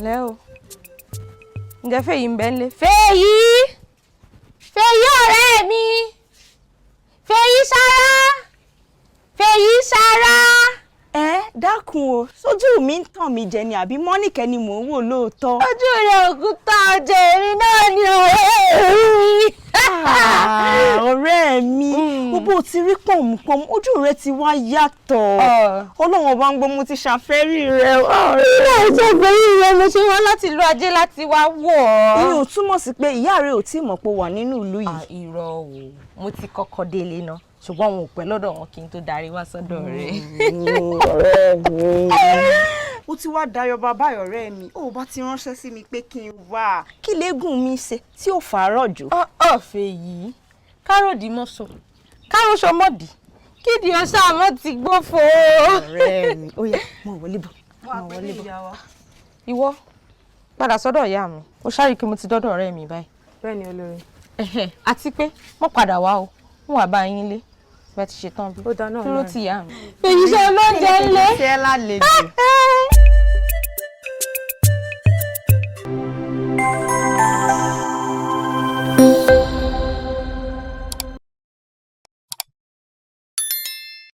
Lẹ́ o, ǹjẹ́ Fèyí ń bẹ ńlé? Fèyí, Fèyí ọ̀rẹ́ mi, Fèyí sára, Fèyí sára. Ẹ dákun o, sójú mi ń tàn mí jẹ ni àbí Mọ́nìkẹ́ ni mò ń wò lóòótọ́? Ojú rẹ̀ òkúta ọjọ́, èmi náà ni, ọ̀rẹ́ mi. Ah, ọ̀rẹ́ mi, gbogbo ti rí pọ̀npọ̀n, ojú rẹ ti wá yàtọ̀. Ọlọ́run ọba ń gbọ́, mo ti ṣàfẹ́rí rẹ, ọ̀rẹ́. Ilé ìṣègbèyí rẹ mo ṣe wá láti ìlú ajé láti wá wọ̀ ọ́. Ìyẹn ò túmọ̀ sí pé ìyá rẹ ò tí ì mọ̀ pé o wà nínú ìlú yìí. Irọ́ o, mo ti kọ́kọ́ délé náà, ṣùgbọ́n wọn ò pẹ́ lọ́dọ̀ wọn kí n tó darí wá sọ́dọ̀ rẹ̀. Ọ̀rẹ́ mi. Ó ti wá dayọ̀ bàbá ọ̀rẹ́ mi, ó bá ti ránṣẹ́ sí mi pé kí n wá. Kí lẹ́gùn mi ṣe tí ò fàárọ̀ jù? Ọ̀ Fèyí, káròdì mọ́sọ, káròṣọ mọ́dì, kídìí ọṣà àmọ́ ti gbófo. Ọ̀rẹ́ mi, ó yá, mọ̀ wọlé bọ̀, mọ̀ wọlé bọ̀. Ìwọ padà sọ́dọ̀ ìyá mi, ó ṣáà kí mo ti dọ́dọ̀ ọ̀rẹ́ mi báyìí. Bẹ́ẹ̀ ni, olórí. Àti pé mo padà wá o, mo wà bá yín lé bá ti ṣe tán bí. Ó dáná. Dúró ti ìyá mi. Èyí ṣe olóúnjẹ ńlé. Ṣé ẹ lálejò?